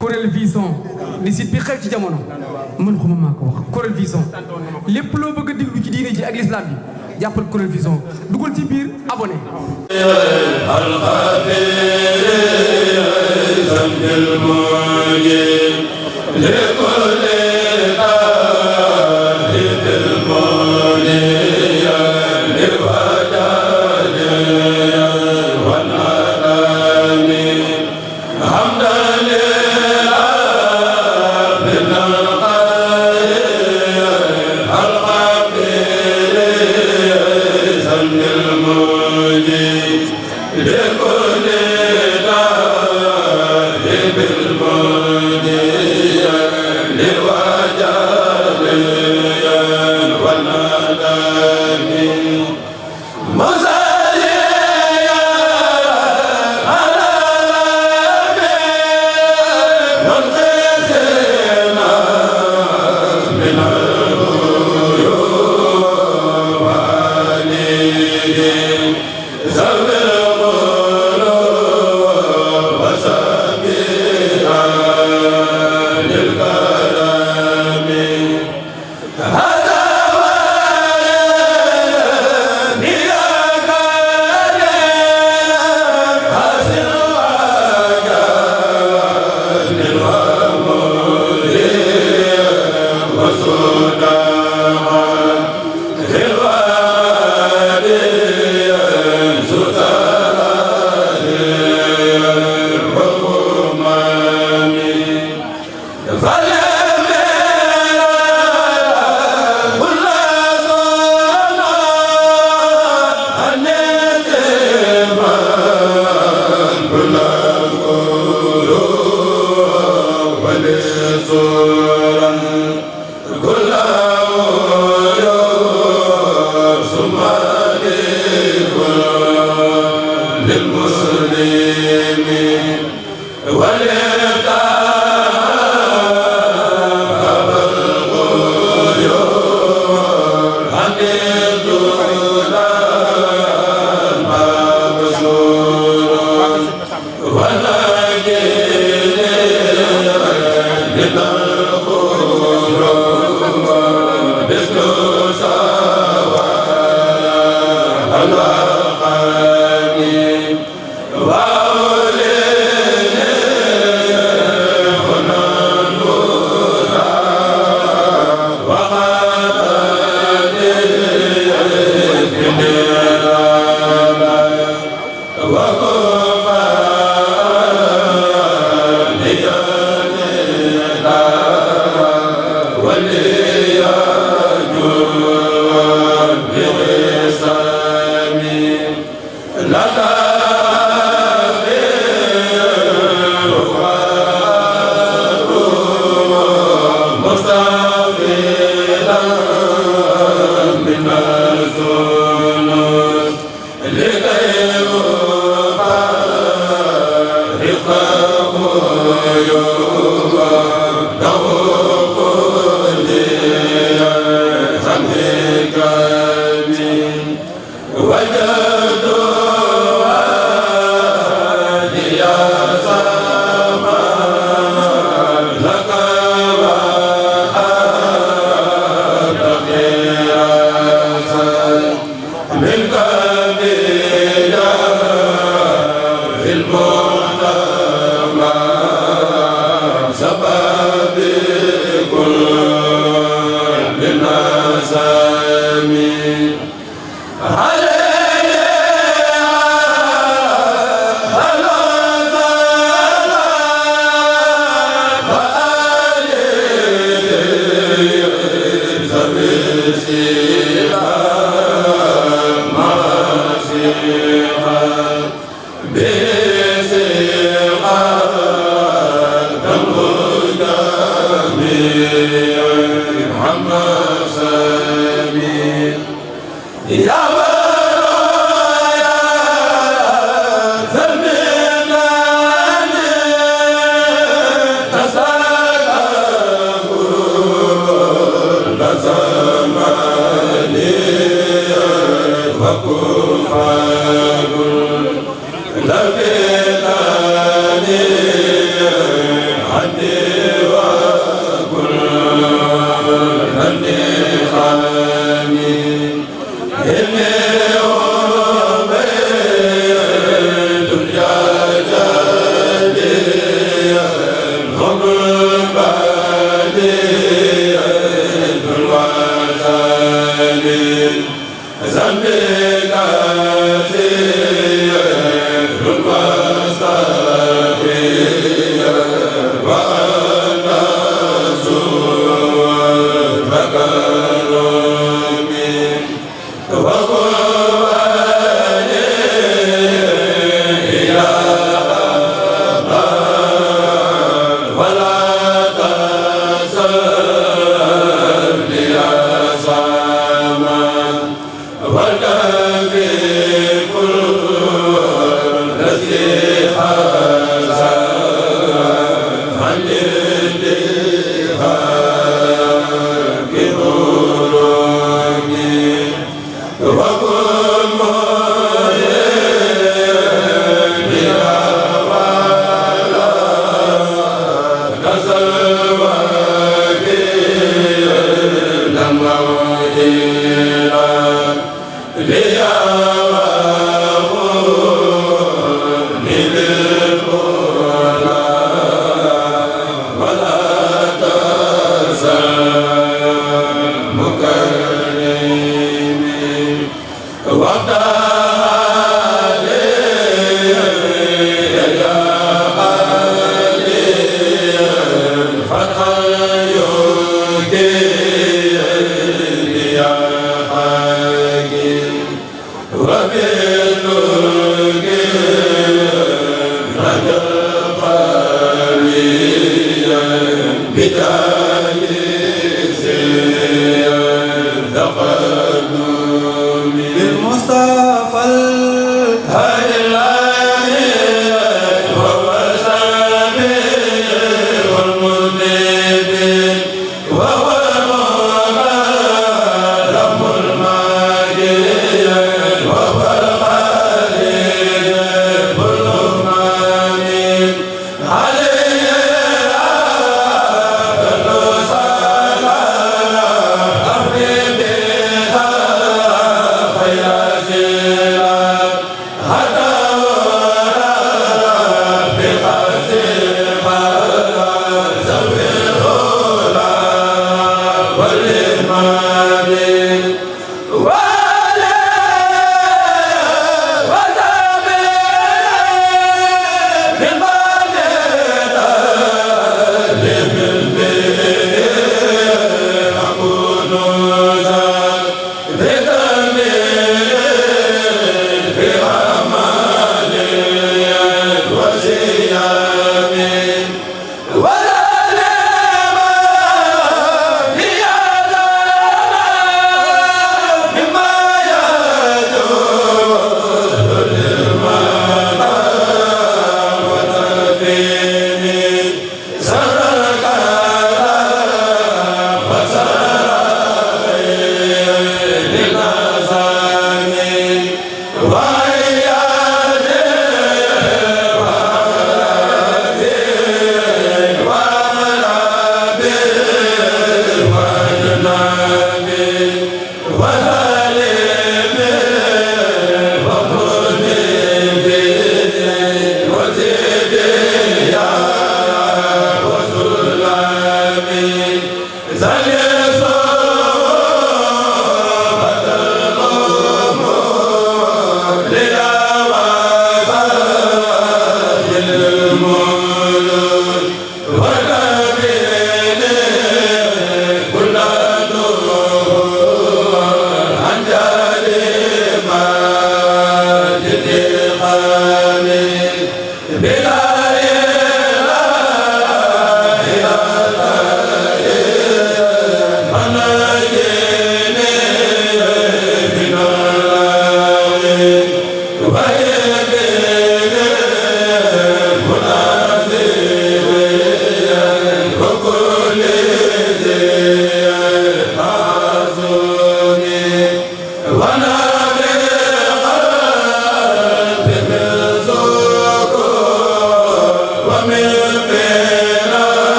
Kuréel Vision ni site bi xew ci jamono man xuma maa ko wax Kuréel Vision lépp loo bëgg a déglu ci diine ji ak l'islam bi jàppal Kuréel Vision dugal ci biir abonné كل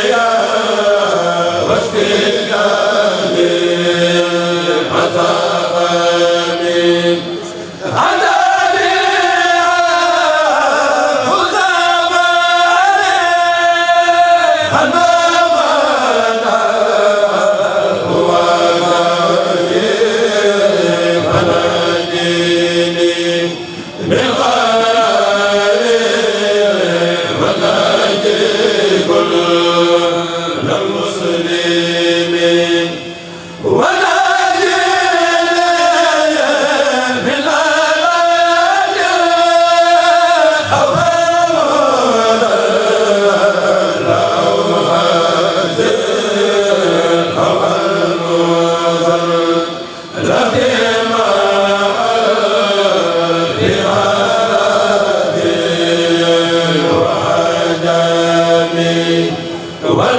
يا Wa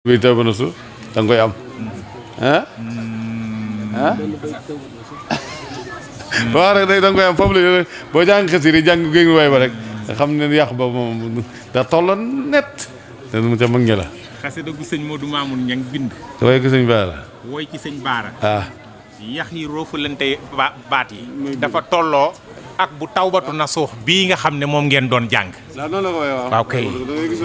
bi taw ba na su da nga koy am ah ah waaw rek day da nga koy am foofu la boo jàng xasida jàng génn waay ba rek nga xam ne yàq ba moom da tolloon net te mu ca mag ñi la xasida gu sëñ Modou Mamoun Niang bind waaye ko sëñ Baara wooy ci sëñ Baara yax yi roofalante baat yi dafa tolloo ak bu tawbatu nasuux bii nga xam ne moom ngeen doon jàng. waaw kay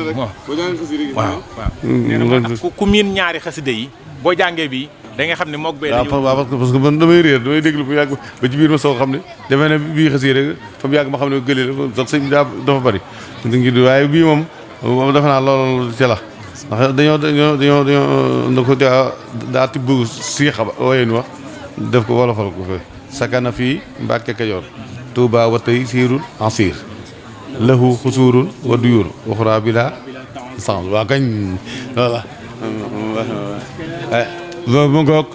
waaw nee na moo tax ku miin ñaari xasida yi boo jàngee bi da nga xam ne moog bee dañu waaw parce que man damay réer damay déglu bu yàgg ba ci biir ma soog xam ne defe ne bii xasida rek fa mu yàgg ma xam ne gëlee la sax sëñ bi dafa bëri waaye bii moom defe naa loolu ci la ndax dañoo na ko daa tibb siixa ba wayen wax def ko wolofal ko fa sakana fii Mbàkke Kajoor Tuuba wa tey siirul ansir lahu xusuurun wa duyur waxuraa bi laa sans waa kañ voilà loolu mu ngoog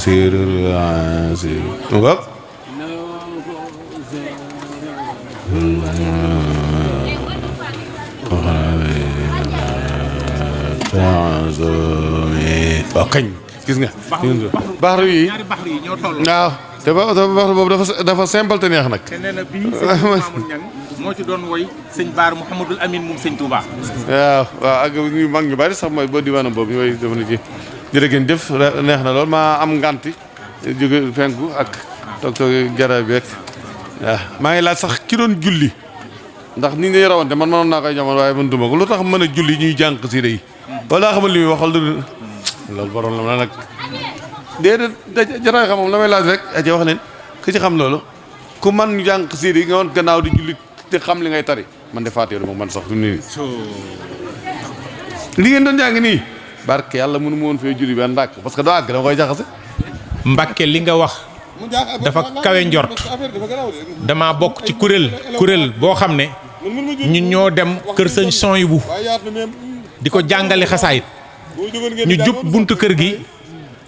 siirul ansir mu ngoog waaw kañ gis nga baxru yi waaw te baxru boobu dafa simple te neex nag te nee na bii sëñ Mamoun Niang moo ci doon woy sëñ Baara Mouhamadul Amin moom sëñ Touba waaw ak ñu mag ñu bari sax mooy boo diwaanam boobu ñu woy def na ci jërëgéen jëf neex na lool maa am nganti jóge penku ak toog jara bi rek waaw maa ngi laaj sax ki doon julli ndax ni ngay rawante man mënoon naa koy jamono waaye man duma ko lu tax mën a julli ñuy jàng xasida yi wala xamal li muy waxal du loolu borom la ma nag déedéet jaraay xam moom la may laaj rek aja wax leen ku ci xam loolu ku man ñu jàng xasida yi nga woon gannaaw di julli te xam li ngay tari man de fàtte moom man sax du nii li ngeen doon jàng nii barke yàlla mënu ma woon fee julli benn ndàkk parce que doo àgg dama koy jaxase. Mbàkke li nga wax dafa kawe njort dama bokk ci kuréel boo xam ne ñun ñoo dem kër sëñ Souhaïbou di ko jàngale xasaayit ñu jub buntu kër gi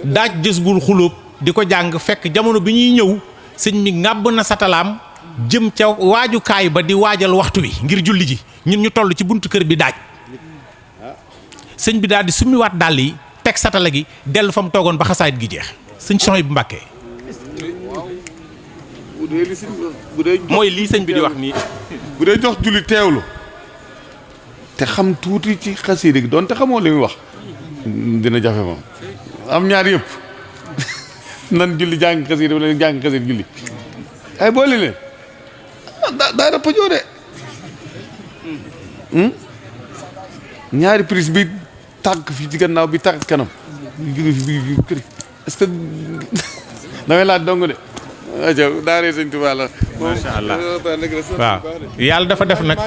daaj Jazbul Xulóob di ko jàng fekk jamono bi ñuy ñëw sëñ mi ŋàbb na satalaam jëm ca waajukaay ba di waajal waxtu wi ngir julli ji ñun ñu toll ci buntu kër bi daaj sëñ bi daal di summiwaat dàll yi teg satala gi dellu fa mu toogoon ba xasaayit gi jeex sëñ Souhaïbou Mbàkke mooy lii sëñ bi di wax nii. bu dee jox julli teewlu te xam tuuti ci xasida gi doon te xamoo li muy wax dina jafe moom am ñaar yëpp nan julli jàng xasida wala jàng xasida julli ay boole leen daa rëpp joo de ñaari prise bi tànk fii ci gannaaw bi tànk kanam julli fi bi kër est-ce que damay laaj dong de daaree sëñ Tuubaa la macha allah waaw yàlla dafa def nag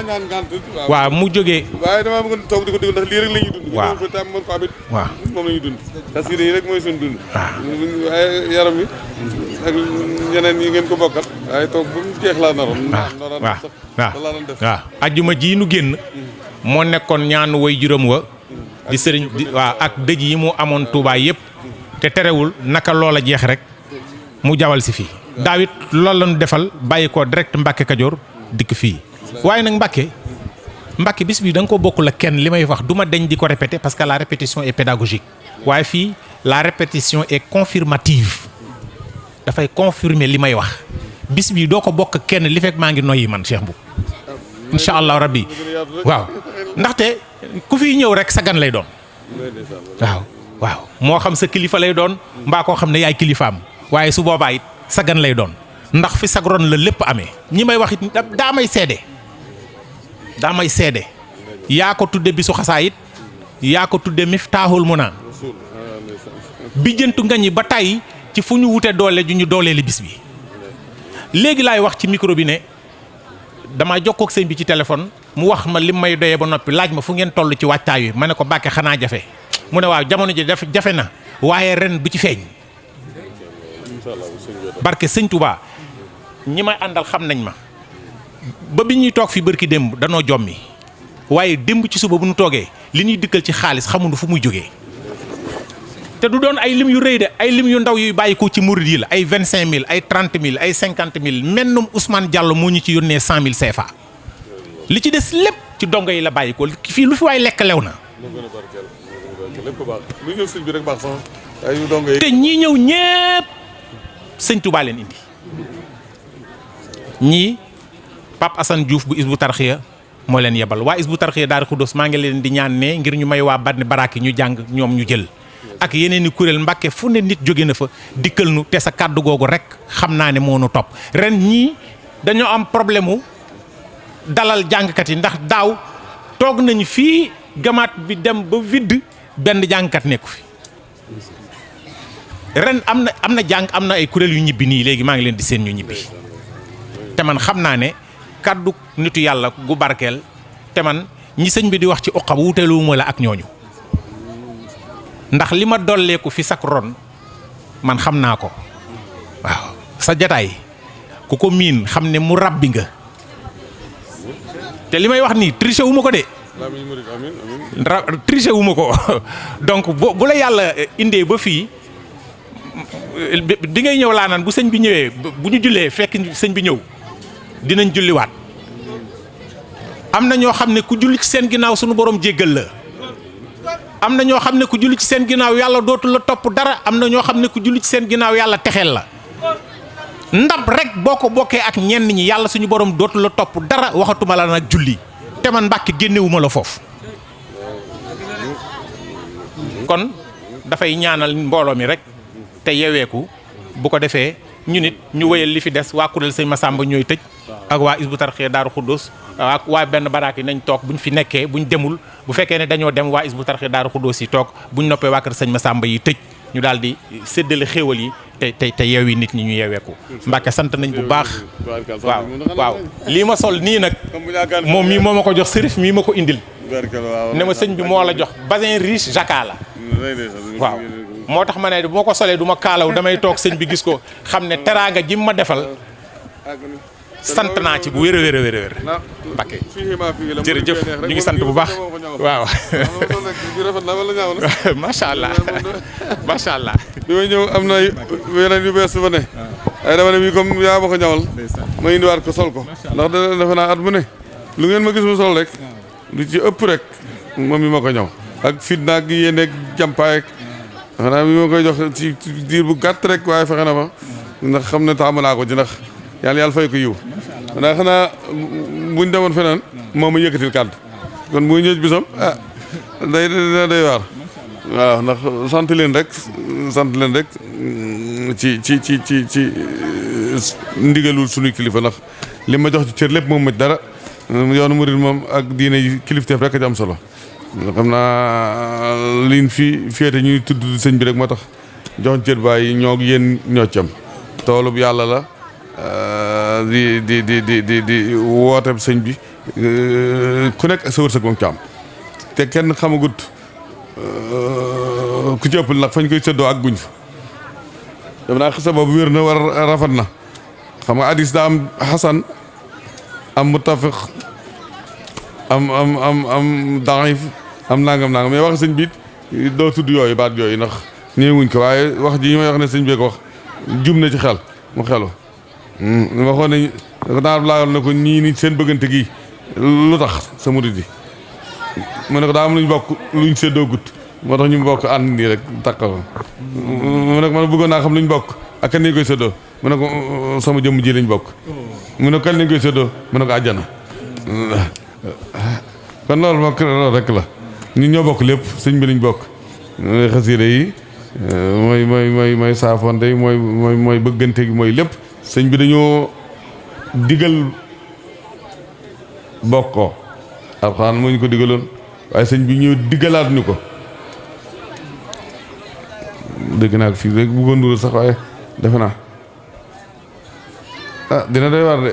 waaw mu jógee waaye damaa bëgg toog di ko déglu ndax lii rek la ñuy dund waaw tam mën ko amit waaw moom la ñuy dund xasida yi rek mooy suñu dund waaye yaram yi ak ñeneen yi ngeen ko bokkal waaye toog ba mu jeex laa naroon waaw ajjuma ji nu génn moo nekkoon ñaanu way juróom wa di sëriñ waaw ak dëj yi mu amoon Tuubaa yëpp te terewul naka loola jeex rek mu jawal si fii daawit loolu la ñu defal bàyyi ko direct Mbàkke Kajoor dikk fii waaye nag Mbàkke bis bi da nga ko bokkul ak kenn li may wax du ma deñ di ko répéter parce que la répétition est pédagogique waaye fii la répétition est confirmative dafay confirmer li may wax bis bi doo ko bokk ak kenn li fekk maa ngi noyyi man Cheikh Mboup incha allah rabbi waaw ndaxte ku fiy ñëw rek sa gan lay doon waaw moo xam sa kilifa lay doon mbaa koo xam ne yaay kilifaam waaye su boobaa it sa gan lay doon ndax fi sag ron la lépp amee ñi may wax it daa may seede yaa ko tudde bisu xasaayit yaa ko tudde Miftaaxul Muna bijjantu nga ñi ba tey ci fu ñu wute doole ju ñu dooleeli bis bi léegi laay wax ci micro bi ne dama jokkoo ak sëñ bi ci téléphone mu wax ma lim may doyee ba noppi laaj ma fu ngeen toll ci waajtaay wi ma ne ko Mbàkke xanaa jafe mu ne waaw jamono ji jafe na waaye ren bu ci feeñ barke sëñ Touba ñi may àndal xam nañ ma ba bi ñuy toog fi bërki démb danoo jommi waaye démb ci suba bu ñu toogee li ñuy dikkal ci xaalis xamuñu fu muy jógee te du doon ay lim yu rëy de ay lim yu ndaw yuy bàyyi ko ci murid yi la ay 25000 ay 30000 ay 50000 mennum Ousmane Diallo moo ñu ci yónnee 100000 CFA li ci des lépp ci dongo yi la bàyyi ko fii lu fi waay lekk lew na. te ñii ñëw ñépp sëñ Touba leen indi ñii Pape Assane Diouf bu Hizbut Tarqiyyah moo leen yebal waa Hizbut Tarqiyyah Daaru Xudoos maa ngi leen di ñaan ne ngir ñu may waa Badni Baraki ñu jàng ñoom ñu jël ak yeneen i kuréel Mbàkke fu ne nit jóge na fa dikkal nu te sa kàddu googu rek xam naa ne moo nu topp ren ñii dañoo am problème mu dalal jàngkat yi ndax daaw toog nañu fii gamaat bi dem ba vide benn jàngkat nekku fi ren am na ay kuréel yu ñibbi nii léegi maa ngi leen di seen ñu ñibbi te man xam naa ne kaddu nitu yàlla gu barkeel te man ñi sëñ bi di wax ci uqab wuteeluma la ak ñooñu ndax li ma dolleeku fi sak ron man xam naa ko waaw sa jataay ku ko miin xam ne mu rabbi nga te li may wax nii triché wu ma ko de triché wu ma ko donc bu la yàlla indee ba fii di ngay ñëw laa naan bu sëñ bi ñëwee bu ñu jullee fekk sëñ bi ñëw dinañ julliwaat am na ñoo xam ne ku julli ci seen ginnaaw sunu borom jéggal la am na ñoo xam ne ku julli ci seen ginnaaw yàlla dootul la topp dara am na ñoo xam ne ku julli ci seen ginnaaw yàlla texeel la ndab rek boo ko bokkee ak ñenn ñi yàlla suñu borom dootul la topp dara waxatuma la nag julli te man Mbàkke génnewuma la foofu kon dafay ñaanal mbooloo mi rek te yeweeku bu ko defee ñu nit ñu wéyal li fi des waa kuréel sëñ Massamba ñooy tëj ak waa Hizbut Tarqiyyah Daaru Xudoos ak waa benn baraak yi nañ toog buñ fi nekkee buñ demul bu fekkee ne dañoo dem waa Hizbut Tarqiyyah Daaru Xudoos yi toog buñ noppee waa kër sëñ Massamba yi tëj ñu daal di séddale xéewal yi te yeewi nit ñi ñu yeeweeku Mbàkke sant nañ bu baax waaw lii ma sol nii nag moom mii moo ma ko jox sërif mii ma ko indil ne ma sëñ bi moo la jox basin riche jacquard la waaw moo tax ma ne bu ma ko solee du ma kaalaw damay toog sëñ bi gis ko xam ne teraanga ji ma defal sant naa ci bu wér a wér Mbacké jërëjëf ñu ngi sant bu baax waaw macha allah macha allah. bi may ñëw am na yeneen yu bees fa ne ay dama ne bii comme yaa ma ko ñawal ma indiwaat ko sol ko ndax defe naa at mu ne lu ngeen ma gis mu sol rek lu ci ëpp rek moom mi ma ko ñaw ak fitna ak yéene ak jàmpaay ak xanaa bi ma koy jox ci diir bu gàtt rek waaye fexe na ma ndax xam ne taamu naa ko ci ndax yàlla fay ko yiw ndax xanaa buñ demoon feneen moom ma yëkkatil kàddu kon bu ñëw bisam day waar waaw ndax sant leen rek ci ndigalul suñuy kilifa ndax li ma jox ci cër lépp moom maj dara yoonu murid moom ak diine yi kilifteef rek a ci am solo xam naa liñ fi féete ñuy tudd sëñ bi rek moo tax jox cër bàyyi ñoo yéen ñoo ci am toolub yàlla la di wooteeb sëñ bi ku nekk sa wërsëg moom ci am te kenn xamagut ku ci ëppal nag fañ koy séddoo ak guñ fa def naa xisa boobu wér na war rafet na xam nga hadis daa am xasan am muttafiq am daif am nangam mais wax sëñ bi doo tudd yooyu baat yooyu ndax ñëwuñ ko waaye wax ji ñu may wax ne sëñ bi ko wax jum na ci xel mu xelu waxoon ne naar laayoon na ko ñii ni seen bëggante gi lu tax sa murid yi mu ne ko daa am luñ bokk luñ séddoo gut moo tax ñu bokk ànd nii rek takkal mu ne ko man bëggoon naa xam luñ bokk ak kan lañ koy séddoo mu ne ko sama jëmm ji lañ bokk mu ne ko kan lañ koy séddoo mu ne ko àjjana kon loolu rek la ñu ñoo bokk lépp sëñ bi lañ bokk xasiida yi mooy saafonte yi mooy bëggante gi mooy lépp sëñ bi dañoo digal bokkoo alxuraan moo ñu ko digaloon waaye sëñ bi ñëw digalaat ñu ko dégg naa ko fii rek bëggoon ndural sax waaye defe naa dina doy war de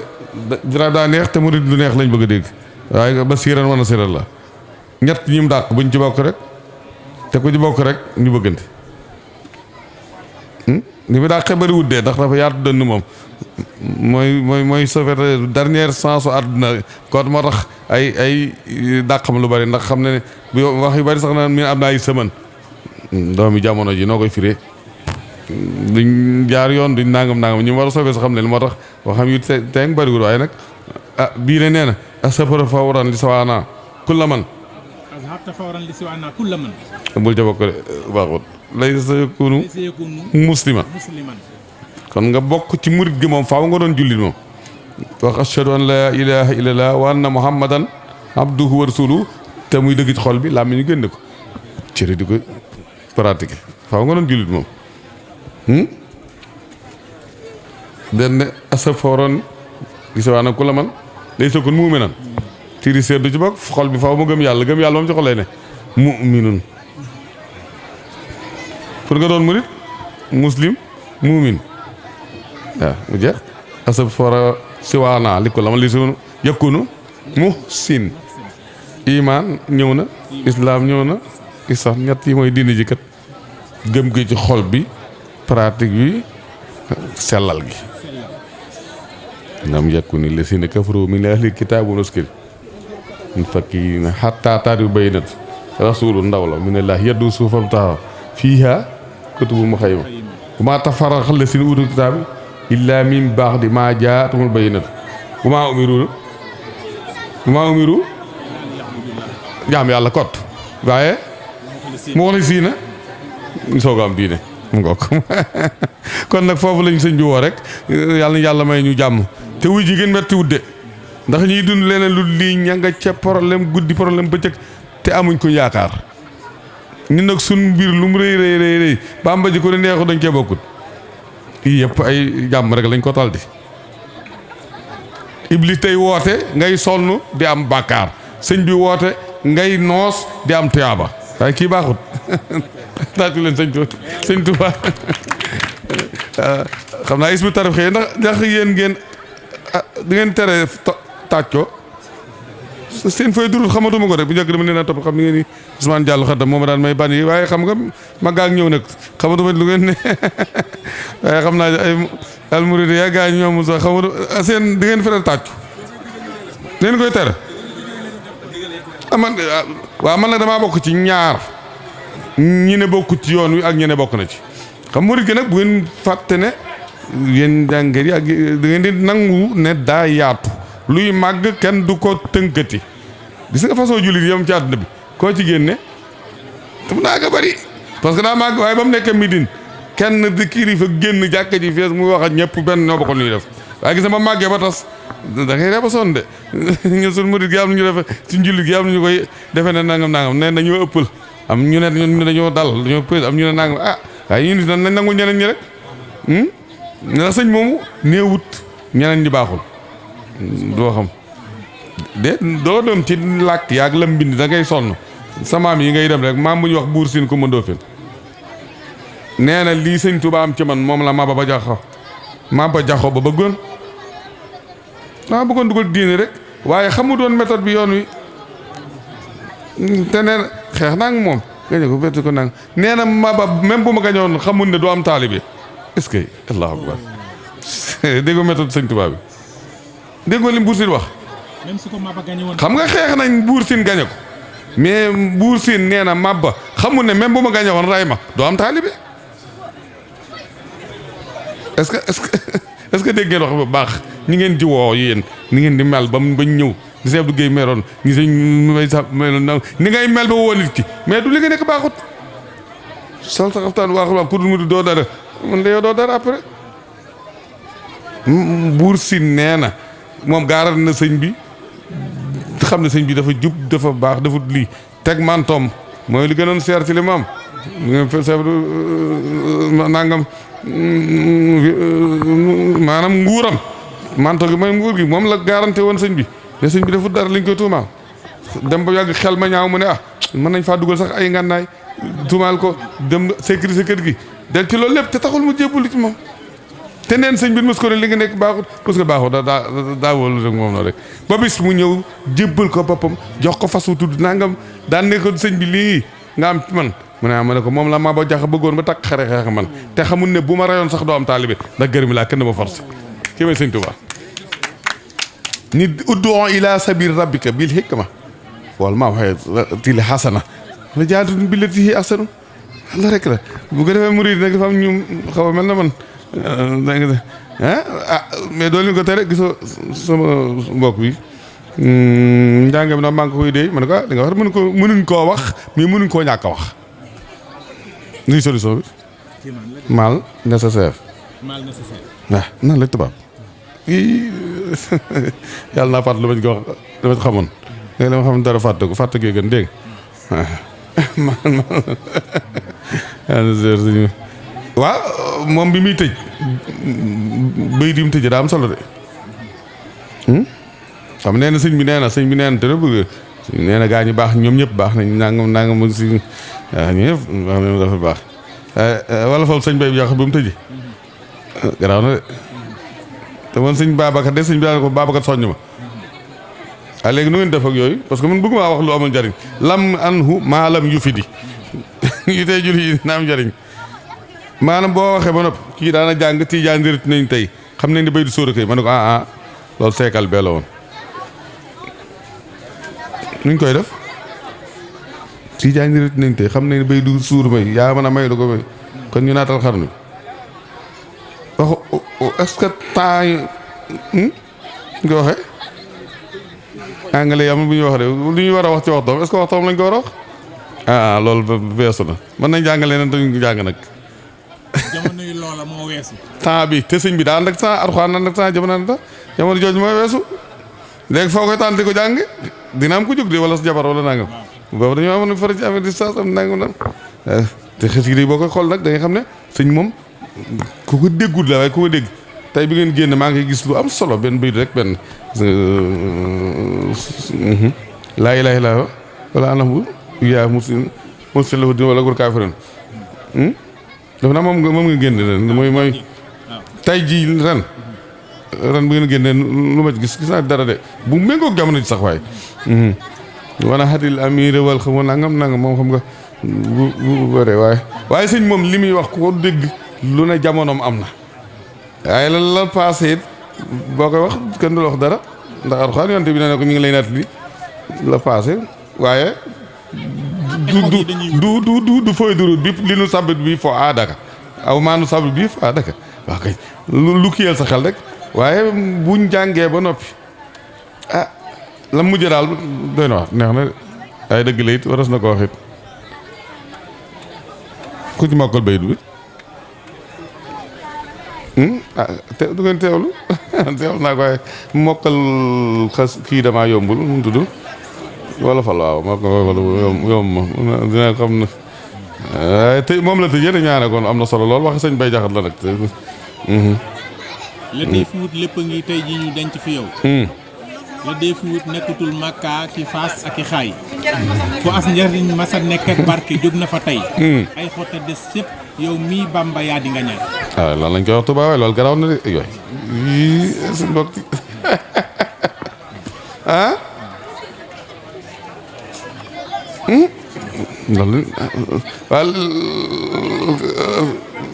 dina daa neex te murid du neex lañ bëgg a dégg waaye ba siiran wana siran la ñett ñi mu dàq buñ ci bokk rek te ku ci bokk rek ñu bëggante li mu dàqee bëri wut dee ndax dafa yaatu dënn moom mooy sauveté dernière chance su àdduna kon moo tax ay dàqam lu bari ndax xam ne bu wax yu bari sax na mi am na ay semaine doomi jamono ji noo koy firee duñ jaar yoon duñ nangam ñu war a sauvé sax xam ne li moo tax waxam yu teeng bëriwul waaye nag bii ne nee na asafara fawran li sawaana kulla man bul ca bokk de baaxut lay sa yakunu muslima kon nga bokk ci murit gi moom faaw nga doon jullit moom wax ashhadu an la ilaha illallah wa anna muhammadan abduhu wa rasuluhu te muy dëgg ci xol bi laa mi ñu génne ko cëri di ko pratiquer faaw nga doon jullit moom benn asaforon li sa waana ku la man lay sa kon muuminan tiiri seet du ci bokk xol bi faaw mu gëm yàlla moom ci xol lay ne muminun pour nga doon murit muslim muumin waaw mu jeex asab fora siwaana li ko la ma li sunu yëkkunu muhsin iman ñëw na islam ñëw na sax ñett yi mooy diine ji kat gëm gi ci xol bi pratique bi sellal gi ndam yàkkuni la si ne kafaru min ahli kitaabu raskil ñu fakki na xatta taatu baynat rasulu ndaw la mu ne laa yaddu suufam taxaw fiiha kutubu mu xayma bu maa tafarraqa llaziina uutul kitaaba illaa min ba'di maa jaa'athumul bayyinaatu bu maa umiru jaam yàlla kot waaye muxlisiina ñu soog a am diine mu ngoog kon nag foofu lañ sëñ bi woo rek yàlla may ñu jàmm te wuy jigéen metti wudde ndax ñuy dund leneen lu lii ña nga ca problème guddi problème bëccëg te amuñ ko yaakaar ñun nag suñ mbir lu mu rëy bamba ji ko ne neexu dañ cee bokkut yii yëpp ay jàmm rek lañ ko tal di iblis tey woote ngay sonn di am bàkkaar sëñ bi woote ngay noos di am tuyaaba waaye kii baaxut taatu leen sëñ Tuubaa xam naa isbu tarif xëy ndax yéen ngeen di ngeen tere tàccoo seen fay durul xamatuma ko rek bu njëkk dama leen a topp xam ni ngeen ni Ousmane Diallo xatam moom daan may ban yi waaye xam nga ma gaag ñëw nag xamatuma lu ngeen ne waaye xam naa ay almouride yaa gaa ñoom sax xamatu seen di ngeen feral tàccu leen koy tere man waaw man nag damaa bokk ci ñaar ñi ne bokk ci yoon wi ak ñi ne bokk na ci xam murid gi nag bu ngeen fàtte ne yéen jàngat yi ak da ngeen di nangu ne daa yaatu luy màgg kenn du ko tënkati gis nga façon jullit yam ci àdduna bi koo ci génne tam naa nga bëri parce que daa màgg waaye ba mu nekkee Médine kenn di kilifa génn jàkka ji fees muy wax ak ñëpp benn ñoo bokkoon ñuy def waaye gis nga ba màggee ba tas da ngay reba sonn de ñun suñu murid gi am nañu defe ci njullit gi am nañu koy defe ne nangam ne dañoo ëppal am ñu ne dañoo dal dañoo pës am ñu ne nangam waaye ñun nañ nangu ñeneen ñi rek ndax sëñ moomu néewut ñeneen ñi baaxul doo xam de doo dem ci làkk yaag lam mbind da ngay sonn sa maam yi ngay dem rek maam bu ñuy wax buur siin ko mëndoo fen nee na lii sëñ Tuubaa am ci man moom la Maba Jaxo ba bëggoon bëggoon dugal diine rek waaye xamu doon méthode bi yoon wi te nee na xeex naa ngi moom gañe ko bett ko nang nee na Maba même bu ma gañoon xamul ne du am taalibe est-ce que allahu akbar déggoo méthode sëñ Tuubaa bi déggoo li Buur Siin wax même su ko Maba gañe woon xam nga xeex nañ Buur Siin gañe ko mais Buur Siin nee na Maba xamul ne même bu ma gañe woon ray ma doo am taalibe est-ce que dégg ngeen wax bu baax ñi ngeen di woo yéen ni ngeen di mel ba bañ ñëw ni sëñ Abdou Guèye meroon ni sëñ may sa meloon ni ngay mel ba woo nit ki mais du li nga nekk baaxut sol sa xaftaan waax ku dul mu doo dara man la yow doo dara après Buur Siin nee na moom gaaral na sëñ bi xam ne sëñ bi dafa jub dafa baax dafa lii teg mantoom mooy li gënoon seer ci li mu am nangam maanaam nguuram manto gi mooy nguur gi moom la garanté woon sëñ bi mais sëñ bi dafa dara liñ koy tuumaal dem ba yàgg xel ma ñaaw mu ne mën nañ faa dugal sax ay ngànnaay tuumaal ko dem sécurité kër gi del ci loolu lépp te taxul mu jébbul ci moom te neen sëñ bi mos ko ne li nga nekk baaxut mos nga baaxut daa wóolu rek moom noonu rek ba bis mu ñëw jébbal ko boppam jox ko fas wu tudd nangam daan ne ko sëñ bi lii nga am ci man mu ne ma ne ko moom la Maba Jaxo bëggoon ba takk xare xeex man te xamul ne bu ma rayoon sax doo am taalibe ndax gërëm laa kenn ma force kii may sëñ Tuubaa ni ud'u ila sabil rabbika bil hikma wal maw'izatil hasana wa jaadilhum billatii hiya ahsanu la rek la bu ko defee murid nag dafa am ñu xaw a mel na man mais doo leen ko tere gisoo sama mbokk bi njàng bi nag maa ngi koy déy ma ne ko li nga wax mënuñ koo wax mais mënuñ koo ñàkk a wax luy solution bi mal nécessaire waaw nan la tubaab yàlla naa fàtte lu ma ko wax dama xamoon léegi dama xam dara fàtte ko fàtte gee gën dégg waaw moom bi muy tëj bëy di mu tëj daa am solo de xam nee na sëñ bi nee na te bëgg nee na gaa ñu baax ñoom ñëpp baax nañ nangam mu si waaw ñu ñëpp wax nañ dafa baax wala foofu sëñ bay bi yàq bi mu tëji garaaw na de te man sëñ Babacar de sëñ bi daan ko Babacar soññ ma léegi nu ngeen def ak yooyu parce que man bëgg maa wax lu amul njariñ lam anhu maalam yu fi di yu tey julli yi na am njariñ maanaam boo waxee ba nopp kii daana jàng tiijaan njëriñ nañ tey xam nañ ne bay du sóor a koy ma ne ko loolu seekal bee la woon nuñ koy def tiijaan njëriñ nañ tey xam nañ ne bay du suur may yaa mën a may lu ko may kon ñu naatal xarnu wax est-ce que temps yi nga waxee anglais yi amul bu ñuy wax de lu ñuy war a wax ci waxtoom est-ce que waxtoom lañ ko war a wax loolu weesu na mën nañ jàngalee nen dañu jàng nag jamono yi loola moo weesu temps bi te sëñ bi daa ànd ak temps Alxuraan ànd ak temps jamono jooju mooy weesu léegi foo koy tànn di ko jàng dina am ko jóg de wala sa jabar wala nangam boobu dañoo amoon fara ci affaire distance am nangam te xës yi boo koy xool nag da nga xam ne sëñ moom ku ko déggul la waaye ku ko dégg tey bi ngeen génn maa ngi gis lu am solo benn bayit rek benn laa ilaaha illallaah wala anahu yaa muslim lahu din wala gur kaafirin dafa naa moom nga génn ren mooy tey jii ren ren bu ngeen génnee lu ma gis naa dara de bu méngoog jamono ji sax waaye wana xatil amir wal xam nangam moom xam nga bu bëree waaye sëñ moom li muy wax ku ko dégg lu ne jamonoom am na waaye la passé it boo koy wax kenn du la wax dara ndax Alxuraan yonte bi ne ko ñu ngi lay natt li la passé waaye du fooy durut bi li nu sabit bi fo aadaka aw maa nu sabit bi fo aadaka waaw kay lu kiyal sa xel rek waaye buñ jàngee ba noppi la mujj daal doy na wax neex na waaye dëgg la it waras na ko wax it ku ci mokkal bayit bi te du ngeen teewlu teewlu naa ko waaye mokkal xas kii damaa yombul mu tudd wala fal waaw yomb ma dina xam na waaye te moom la tëjee ñaane kon am na solo lool wax sëñ bay jaxat la nag la dee fi wut lépp a ngi tey ji ñu denc fi yow la dee fi wut nekkatul Makka ki Faas ak i xaay fu as njariñ masa nekk ak barke jóg na fa tey ay xotta des yëpp yow mii Bamba yaa di nga ñaan waaw loolu lañ koy wax tubaab waaye loolu garaaw na de yooyu yii suñ mbokk loolu waaw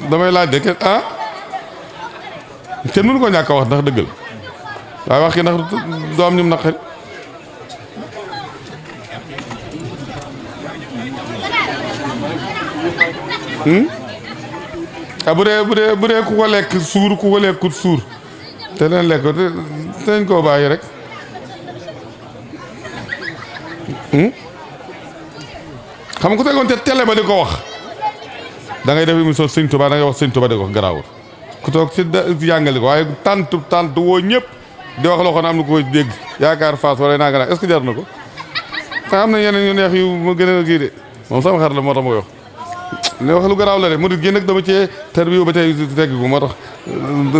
damay laaj de kenn mënu ko ñàkk a wax ndax dëggal waaye wax ki ndax doo am ñum naqari bu dee ku ko lekk suur ku ko lekkut suur te leen lekk te nañ koo bàyyi rek xam nga ku tegoon te télé ba di ko wax da ngay def émission sëñ Tuba da ngay wax sëñ Tuba di ko wax garaawul ku toog ci jàngale ko waaye tant woo ñëpp di wax loo xam ne am na ko dégg yaakaar Fass wala naa gën est-ce que jar na ko te am na yeneen yu neex yu ma gën a kii de moom sama xar la moo tax ma koy wax li wax lu garaaw la de murid gi nag dama cee ter bi ba tey teggu moo tax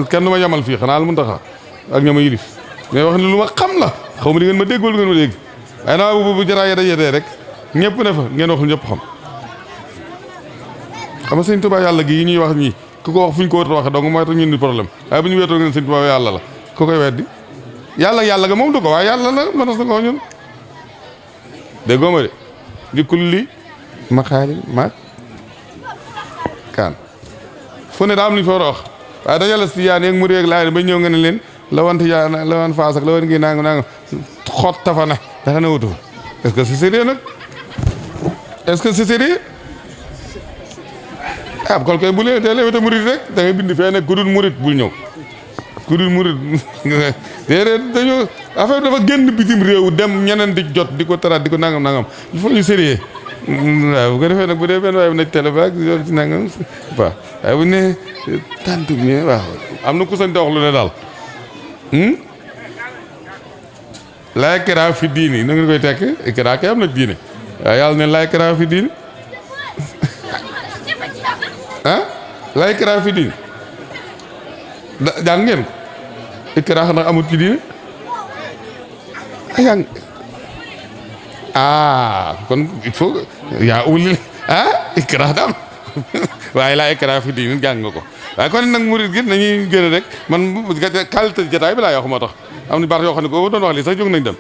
kenn du ma yamal fii xanaa lu mun taxa ak ñama yilif mais wax ni lu ma xam la xaw ma di ngeen ma dégg wala ngeen ma dégg waaye naa bu jaraay dajee rek ñëpp ne fa ngeen wax lu ñëpp xam xam nga sëñ Tuubaa yàlla gi yi ñuy wax ñii ku ko wax fu ñu ko war a waxee donc mooy tax ñun ni problème waaye bu ñu weetoo ngeen sëñ Tuubaa yàlla la ku koy weddi yàlla ga moom du ko waaye yàlla la mënas na ko ñun déggoo ma de di kulli maxaari ma kaan fu ne daa am lu ñu fa war a wax waaye dajale si yaan yeeg mu réeg laay ba ñëw nga ne leen la wan yaa la wan faas ak la wan ngi nanga xot tafa ne dafa ne wutu est-ce que c'est sérieux nag est-ce que c'est sérieux kon koy bu lee dee lewete murit rek da ngay bind fee nekk ku dul murit bul ñëw ku dul murit déedéet dañoo affaire dafa génn bitim réew dem ñeneen di jot di ko taraat di ko nangam il faut ñu sérieux waaw bu ko defee nag bu dee benn waaye bu nekk télé ba ak yoon ci nangam waaw waaye bu ne tant mi waaw am na ku sañ te wax lu ne daal laa ikraaha fi diini na ngeen koy tekk ikraaha kay am na diine waaye yàlla ne laa ikraaha fi diini laa ikraaha fi diini jàng ngeen ko ikraaha ndax amut ci diine jàng kon il faut yaa ulil ikraaha da am waaye laa ikraaha fi diini jàng nga ko waaye kon nag murid gi nañuy gën rek man qualité jotaay bi laa wax moo tax am na baax yoo xam ne ko doon wax lii sax jóg nañ dem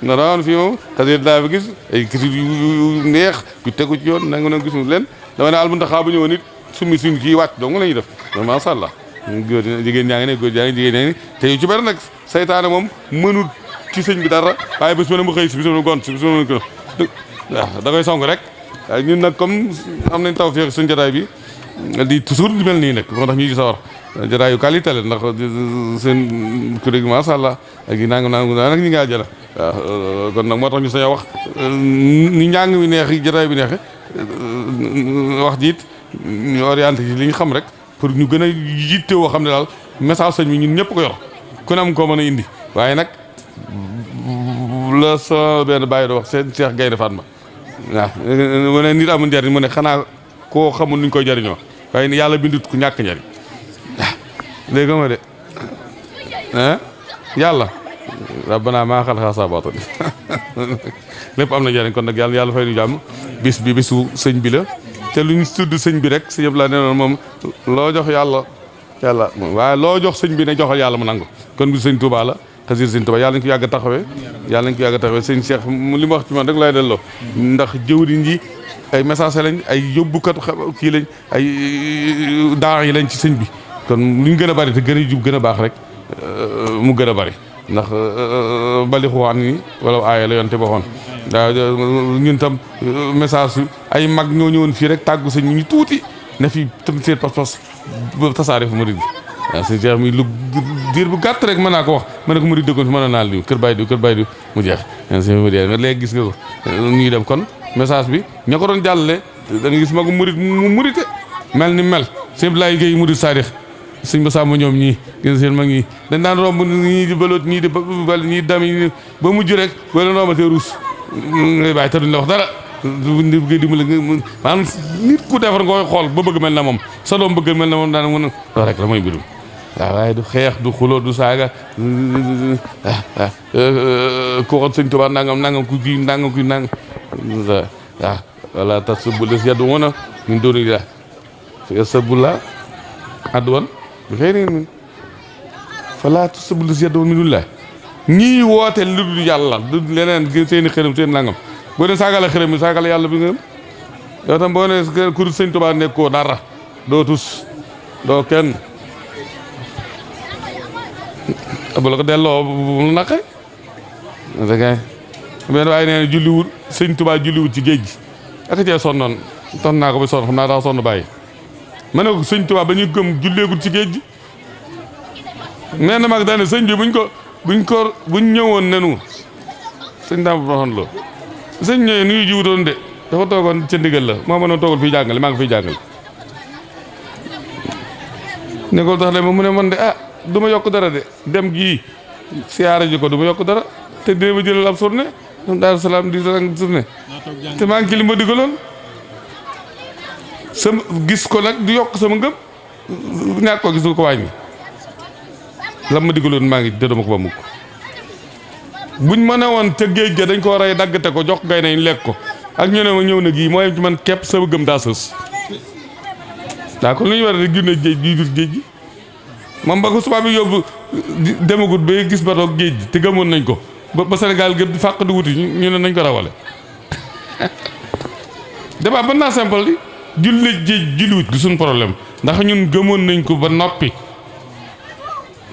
na doon fii moom xasee daa fi gis ay critique yu neex yu tegu ci yoon nanga noon gisul leen dama ne Almuntaxa bu ñëwoon nit summi suñ kii wàcc dong la ñuy def masha Allah góor jigéen ñaa ngi ne góor jaa ngi jigéen ñaa ngi te yu ci bëri nag saytaane moom mënul ci sëñ bi dara waaye bés mu xëy si bés mu gont si bés mu ko waaw da koy song rek waaye ñun nag comme am nañ taw feex suñ jotaay bi di toujours di mel nii nag moo tax ñuy sawar jotaay yu qualité la ndax seen kuréel gi masha Allah ak yi nangam nag ñi ngaa jëla waaw kon nag moo tax ñu sañ a wax ni njàng mi neex yi jotaay bi neexe wax jiit ñu orienté ci li ñu xam rek pour ñu gën a yitte woo xam ne daal message sëñ bi ñun ñëpp ko yor ku ne am koo mën a indi waaye nag la sa benn bàyyi do wax seen Cheikh Gaynde Fatma waaw mu ne nit amul njariñ mu ne xanaa koo xamul nuñ koy jariñoo waaye ni yàlla bindut ku ñàkk njariñ waaw léegi ma de yàlla rabbana maa xalaqta haazaa baatilan lépp am na njariñ kon nag yàlla fay ñu jàmm bis bi bisu sëñ bi la te luñ tudd sëñ bi rek sëñ la nee noon moom loo jox yàlla yàlla waaye loo jox sëñ bi ne joxal yàlla mu nangu kon bi sëñ Touba la xasir sëñ Touba yàlla nañ ko yàgg a taxawee yàlla nañ ko yàgg a taxawee sëñ Cheikh li ma wax ci man rek laay delloo ndax jëwriñ yi ay message lañ ay yóbbukatu kii lañ ay daa yi lañ ci sëñ bi kon lu ñu gën a bari te gën a jub gën a baax rek mu gën a bari ndax bali xuwaan ni wala aaya la yonte waxoon daa ñun tam message yu ay mag ñoo ñëwoon fii rek tàggu sëñ ñu tuuti ne fi seen pas-pas tasaare fu murid bi waaw sëñ Cheikh mi lu diir bu gàtt rek mën naa ko wax ma ne ko murid dëggoon fi mën a naal diw kër bàyyi diw mu jeex léegi gis nga ko ñuy dem kon message bi ña ko doon jàllale da nga gis magu murid mu murite mel ni mel sëñ Laay Géey murid saadix sëñ ba sàmm ñoom ñii gis seen mag ñii dañ daan romb ñii di baloot ñii di bal ñii dami ba mujj rek boo leen rombatee ruus ngay bàyyi te duñ la wax dara ngay dimbali maanaam nit ku defar nga koy xool ba bëgg mel na moom sa doom bëgg mel na moom daan mën a loolu rek la mooy mbirum waaw waaye du xeex du xuloo du saaga ku waxoon sëñ Tuubaa nangam ku kii nangam waaw wala tas bu des yaddu woon a ñun dooni la sa bu la addu woon bi xëy na min fala tas bu des yaddu woon mi dul la ñii woote lu dul yàlla du leneen seen i xërëm seen nangam boo ne saagale xërëm mi saagale yàlla bi nga yow tam boo ne ku dul sëñ Tuubaa nekkoo dara doo tus doo kenn bu la ko delloo bu mu naqe benn waaye nee na julliwul sëñ Tuubaa julliwul ci géej gi ak cee sonnoon ton naa ko ba sonn xam naa daa sonn bàyyi ma ne ko sëñ Tuubaa ba ñu gëm julleegul ci géej gi nee na mag daane sëñ bi buñ ñëwoon nenu sëñ daam waxoon loo sëñ ñëwee nuyu jiwutoon de dafa toogoon ca ndigal la moo mënoon toogal fii jàngale maa ngi fiy jàngale ne ko tax le ma mu ne man de du ma yokk dara de dem gii siyaara ji ko du ma yokk dara te dina ma jëlal ab journée Daaru Salaam di journée te maa ngi ci li ma digaloon sama gis ko nag di yokk sama ngëm ñàkk ko gis ko wàññi la ma digaloon maa ngi dama ko ba mukk buñ ma ne woon ca géej ga dañ ko rey daggate ko jox gay nañ lekk ko ak ñu ne ma ñëw na gii mooy ci man képp sama gëm daa sës daa kon lu ñu war a génne géej gi dur géej gi moom ba ko suba bi yóbbu demagut ba gis ba toog géej gi te gëmoon nañ ko ba Sénégal gëpp di fàq di wuti ñu ne nañ ko rawale débat ba naa simple di julli géej julliwut gi suñ problème ndax ñun gëmoon nañ ko ba noppi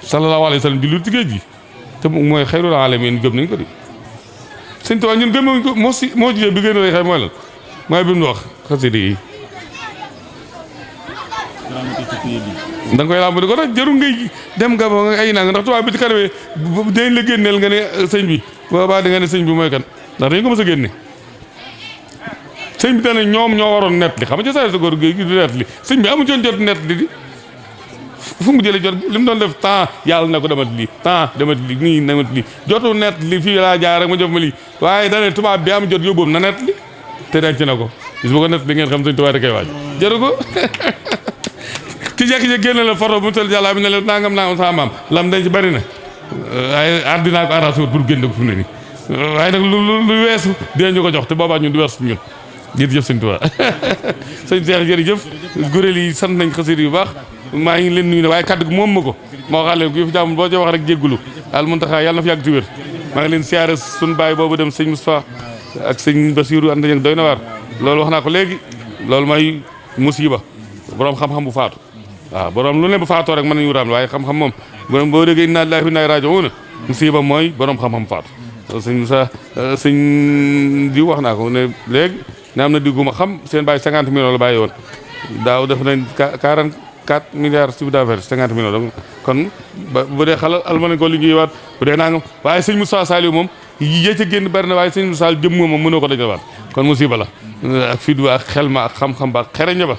sallallahu alayhi wa sallam julliwut ci géej gi te mooy xayrul alamin gëm nañ ko di sëñ Tuubaa ñun gëmoon ko moo jigéen bi gën a rëy xëy mooy lan mooy bi mu wax xasida yi da nga koy làmb di ko rek jarul ngay dem nga ba ay nang ndax tubaab bi ci kanamee dañ la génneel nga ne sëñ bi boobaa di nga ne sëñ bi mooy kan ndax dañ ko mës a génne sëñ bi dana ñoom ñoo waroon nett li xam nga ci saa sa góor gi du nett li sëñ bi amu coon jot nett li di fu mu jëlee jot li mu doon def temps yàlla na ko demat lii temps demat li nii demat lii jotu nett li fii laa jaar rek ma jof ma lii waaye dane tubaab bi am jot yóbboom na nett li te denc na ko gis bu ko nett li ngeen xam sëñ tubaab da koy waaj jëru ko ci jekki-jekki génne la photo bu tel jàllaa bi ne la nangam sama maam lam dañ ci bëri na waaye addinaa ko arrangé pour génne ko fi mu ne nii waaye nag lu weesu dinañu ko jox te boobaa ñun du weesu ñun jërëjëf sëñ Tuubaa sëñ Cheikh jërëjëf kuréel yi sant nañ xasida yu baax maa ngi leen nuyu ne waaye kaddu gi moom ma ko moo xam leen ku fi jàmm boo ci wax rek jéggulu al Muntaxa yàlla na fi yàgg ci wér maa ngi leen siyaare suñu baay boobu dem sëñ Moustapha ak sëñ Basiru ànd ak doy na waar loolu wax naa ko léegi loolu mooy musiba borom xam-xam bu faatu waaw borom lu ne bu faatoo rek mën nañu raam waaye xam-xam moom borom boo déggee inna lillahi wa inna ilayhi raaji'uun musiba mooy borom xam-xam faatu sëñ Moussa sëñ di wax naa ko ne léegi ne am na digguma xam seen bàyyi 50 millions la bàyyi woon daaw def nañ 44 milliards chiffre d'affaires 50 millions donc kon bu dee xalal alma nañ ko liggéeywaat bu dee naa nga waaye sëñ Moussa Saliou moom yée ca génn bari na waaye sëñ Moussa jëm moom mënoo ko dajalewaat kon musiba la ak fit ba ak xel ma ak xam-xam ba ak xereña ba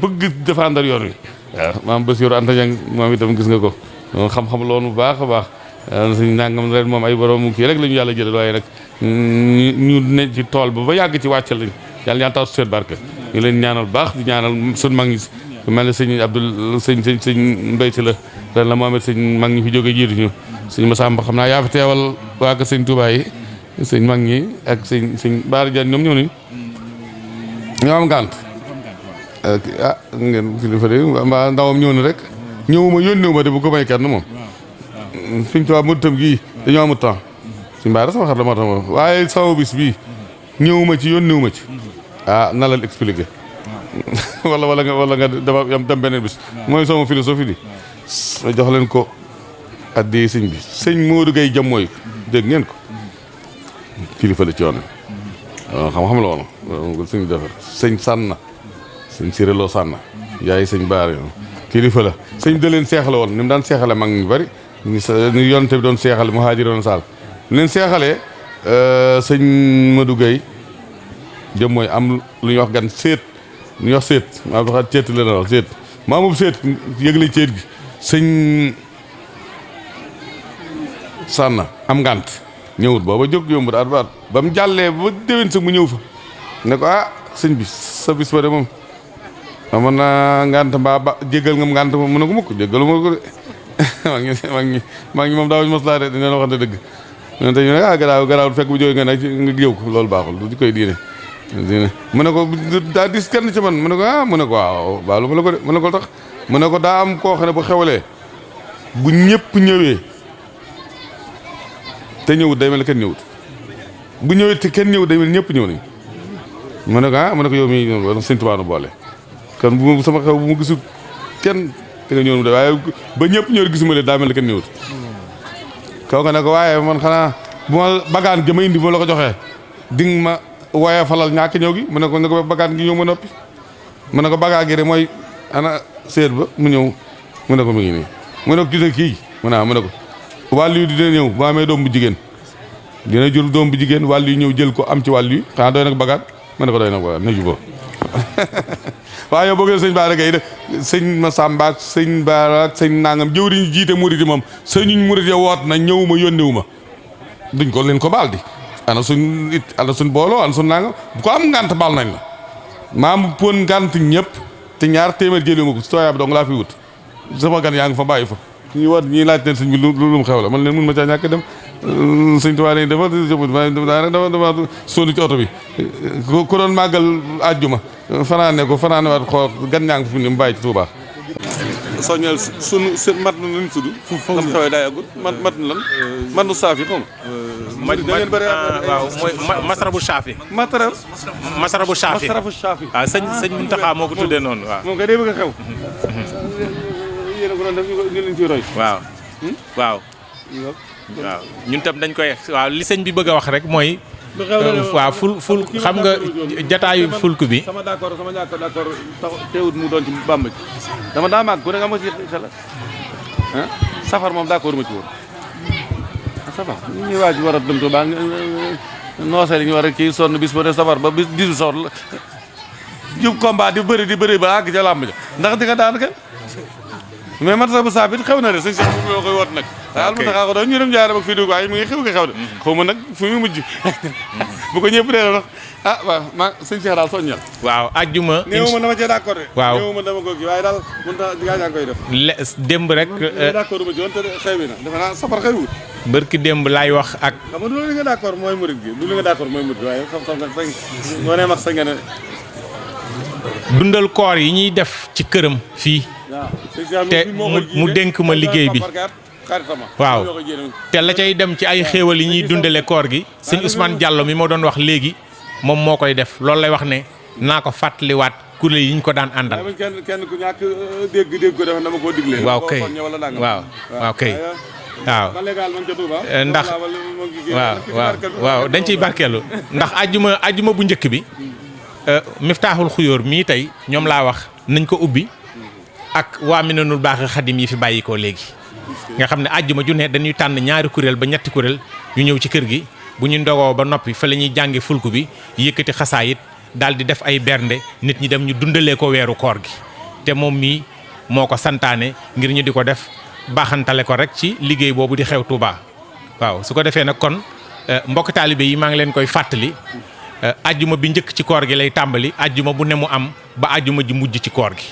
bëgg défendre yoon wi waaw maam Bassirou Anta Niang moom itam gis nga ko xam-xam loolu bu baax a baax suñ nangam ren moom ay borom kii rek la ñu yàlla jëlal waaye nag ñu ne ci tool ba yàgg ci wàccal lañ yàlla ñaan taw su seen barke ñu leen ñaanal baax di ñaanal sun mag ñi mel ne sëñ Abdoul sëñ Mbayti la ren la Mohamed sëñ mag ñi fi jógee jiitu ñu sëñ Massamba xam naa yaa fi teewal waa ko sëñ Touba yi sëñ mag ñi ak sëñ Baara Diagne ñoom ñëw nañ ñoo am gànt ngeen kilifa de mbaa ndawam ñëw na rek ñëwuma yónneewuma de bu ko may kenn moom Sëñ Tuubaa mu tam gii dañoo amul temps suñu baara sama xar la moo tax moom waaye sama bis bii ñëwuma ci yónneewuma ci na la expliqué wala nga dama dem beneen bis mooy sama philosophie di ma jox leen ko addi sëñ bi sëñ Modou Gueye jam mooy dégg ngeen ko kilifa la ci yoon xam-xam la woon sëñ defar sëñ sànna sëñ siréloo sànna yaay sëñ baar kilifa la sëñ da leen seexale woon ni mu daan seexale mag ñu bari ni yonte bi doon seexale muhaajiroon saal ni leen seexalee sëñ Modou Gueye jëm mooy am lu ñuy wax gan seet lu ñuy wax seet maa baxaat ceet la na wax seet maa moom seet yëgle ceet gi sëñ sànna am ngànt ñëwut booba jóg yombut at baat ba mu jàllee ba déwén sa mu ñëw fa ne ko sëñ bi sa bis ba de moom amoon naa ngànt mbaa ba jéggal nga ngànt moom mu ne ko mukk jéggalu ma ko de maa ngi moom daawuñu mos laa de dañu leen waxante dëgg ñun te ñu ne garaawul fekk bu jógee nga nag nga jëw ko loolu baaxul du koy diine mu ne ko daa dis kenn ci man mu ne ko mu ne ko waaw baalu ma la ko de mu ne ko tax mu ne ko daa am koo xam ne bu xewalee bu ñëpp ñëwee te ñëwut day mel ne kenn ñëwut bu ñëwee te kenn ñëwut day mel ñëpp ñëw nañ mu ne ko mu ne ko yow mii Sëñ Tuubaa nu boole kon bu sama xew bu ma gisul kenn te nga ñëw de waaye ba ñëpp ñëw gisuma leen daa mel ne kenn ñëwut kaw nga ne ko waaye man xanaa bu ma bagaan gi ma indi bu ma la ko joxee ding ma waaye falal ñàkk ñëw gi mu ne ko bagaan gi ñëw ma noppi mu ne ko bagaan gi de mooy ana seet ba mu ñëw mu ne ko mu ngi nii mu ne ko gis kii mu ne ko wàllu yi dina ñëw bu amee doom bu jigéen dina jur doom bu jigéen wàllu yi ñëw jël ko am ci wàllu yi xanaa doy nag bagaan mu ne ko doy nag bagaan na jubóo waaye yow boo gën sëñ Bara Gaye de sëñ Massamba ak sëñ Bara ak sëñ nangam jëwriñ jiite murit yi moom sëñuñ murit ya woot na ñëwuma yónniwuma duñ ko leen ko baal di ana suñ booloo ana suñ nangam bu ko am ngànt baal nañ la maam pon ngànt ñëpp te ñaar téeméer jëliwuma ko sooyaa bi dong laa fi wut sama gan yaa ngi fa bàyyi fa ñuy woot ñuy laaj leen sëñ bi lu mu xew la man leen mun ma caa ñàkk dem sëñ Tuubaa ne dama sóonu ci oto bi ku doon màggal àjjuma fanaane waat xool gan ñaa ngi fi ni mu bàyyi ci Tuubaa soññal sunu mat na luñ tudd lam xewee daa yàggut mat na lan mat nu saafi xaw ma waaw mooy masarabu saafi masarabu saafi waaw sëñ Muntaxa moo ko tuddee noonu waaw moom kay day bëgg a xew yéen a ko doon def ñu leen ciy roy waaw ñun tam dañ koy waaw li sëñ bi bëgg a wax rek mooy waaw ful xam nga jataayu fulk bi sama d'accord teewut mu doon ci Bàmba ji dama daa màgg ku ne nga ma ci xel safar moom d'accord ma ci woon safar ñu ñuy waaj war a dem Tuubaa noosee li ñu war a kii sonn bis ba ne safar ba bis 18 safar la jub combat di bëri ba àgg ca làmb ja ndax di nga daan kenn mais matasa bu saafit xew na de sëñ Cheikh moom koy woot nag daal mu taxaa ko doon ñu dem jaarem ak fii dugg waaye mu ngi xew de xaw ma nag fu mu mujj bu ko ñëpp dee nag waaw ma sëñ Cheikh daal soññal waaw ajjuma néew ma dama cee d'accord de waaw néew ma dama ko gi waaye daal mun ta gaa ñaa koy def démb rek d'accord ma ci woon te xew bi na defe naa safar xew wut bërki démb laay wax ak xam nga du li nga d'accord mooy murid gi du li nga d'accord mooy murid waaye xam nga moo ne max sa nga ne dundal koor yi ñuy def ci këram fii te mu dénk ma liggéey bi waaw te la cay dem ci ay xéewal yi ñuy dundale koor gi sëñ Ousmane Diallo mi moo doon wax léegi moom moo koy def loolu lay wax ne naa ko fàttaliwaat kuréel yi ñu ko daan àndal. kenn ku ñàkk dégg ko def dama koo digle. waaw kay waaw kay waaw ndax waaw dañ ciy barkeelu ndax ajjuma bu njëkk bi Miftaaxul Xuyóor mii tey ñoom laa wax nañ ko ubbi ak waa Minanul Baaxi Xadim yi fi bàyyi ko léegi nga xam ne àjjuma ju ne dañuy tànn ñaari kuréel ba ñetti kuréel ñu ñëw ci kër gi bu ñu ndogoo ba noppi fa la ñuy jànge fulku bi yëkkati xasaayit daal di def ay bernde nit ñi dem ñu dundalee ko weeru koor gi te moom mii moo ko santaane ngir ñu di ko def baaxantale ko rek ci liggéey boobu di xew Touba waaw su ko defee nag kon mbokk taalibe yi maa ngi leen koy fàttali àjjuma bi njëkk ci koor gi lay tàmbali àjjuma bu ne mu am ba àjjuma ji mujj ci koor gi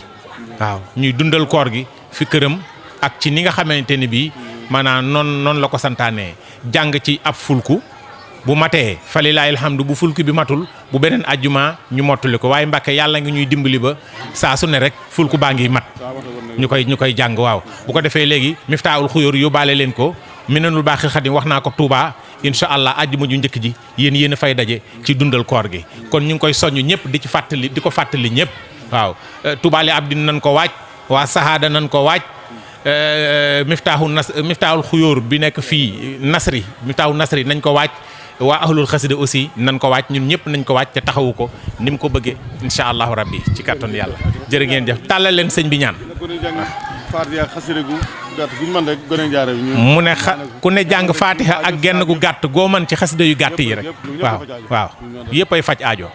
waaw ñuy dundal koor gi fi këram ak ci ni nga xamante ni bii maanaam noonu la ko santaanee jàng ci ab fulku bu matee falilaahi alhamdu bu fulku bi matul bu beneen ajjuma ñu mottali ko waaye Mbàkke yàlla ngi ñuy dimbali ba saa su ne rek fulku baa ngi mat ñu koy jàng waaw bu ko defee léegi Miftaahul Xuyóor yóbbaale leen ko Minanul Baaxil Xadim wax naa ko Touba incha allah ajjuma ju njëkk ji yéen a fay daje ci dundal koor gi kon ñu ngi koy soññ ñëpp di ko fàttali ñëpp waaw Touba li abdin nan ko waaj waa Sahada nan ko waaj Miftaahul Xuyóor bi nekk fii Miftaahul Nasri nañ ko waaj waa ahlul xasida aussi nan ko waaj ñun ñëpp nañ ko waaj te taxawu ko ni mu ko bëggee incha allahu rabbi ci kàttan yàlla jërë ngeen jëf tàllal leen sëñ bi ñaan mu ne ku ne jàng Fatiha ak genn gu gàtt goo mën ci xasida yu gàtt yi rek waaw yëpp ay faj aajo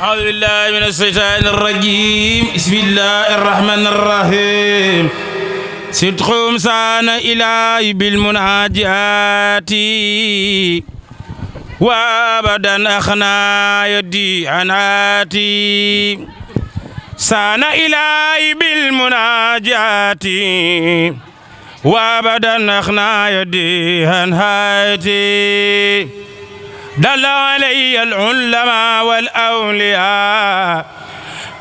أعوذ بالله من الشيطان الرجيم بسم الله الرحمن الرحيم صدقهم سان إلهي بالمناجات وابدا أخنا يدي عناتي سان إلهي بالمناجات وابدا أخنا يدي عناتي دل علي العلماء والأولياء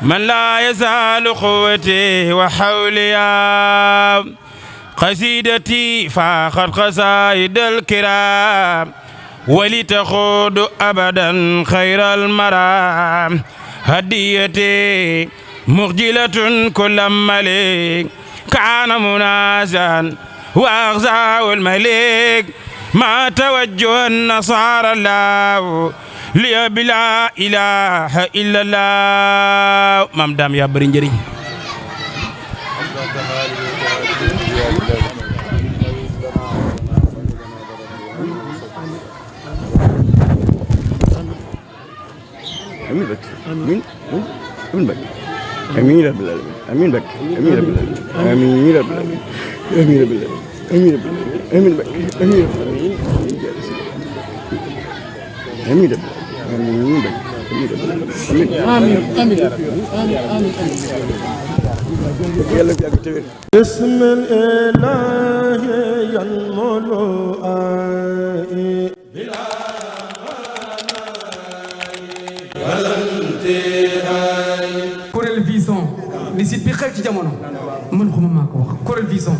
من لا يزال قوتي وحولي قصيدتي فاخر قصائد الكرام ولتخوض أبدا خير المرام هديتي مخجلة كل ملك كان منازا وأغزاه الملك ما توجه النصارى الله لي بلا إله إلا الله مام دام يا بري njëriñ amin bak amin amin bak amin rabbil alamin amin bak amin rabbil alamin amin rabbil alamin amin rabbil alamin amin rabbil alamin amin bak amin amin rabbil amin bak amin amin yàlla fi ak tawel bismil ilahi yanmulu Corel Vision di site bi xew ci jamono man xuma maa ko wax Corel Vision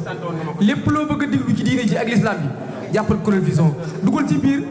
lépp loo bëgg a déglu ci diine ji ak l'islam bi jàppal Corel Vision dugal ci biir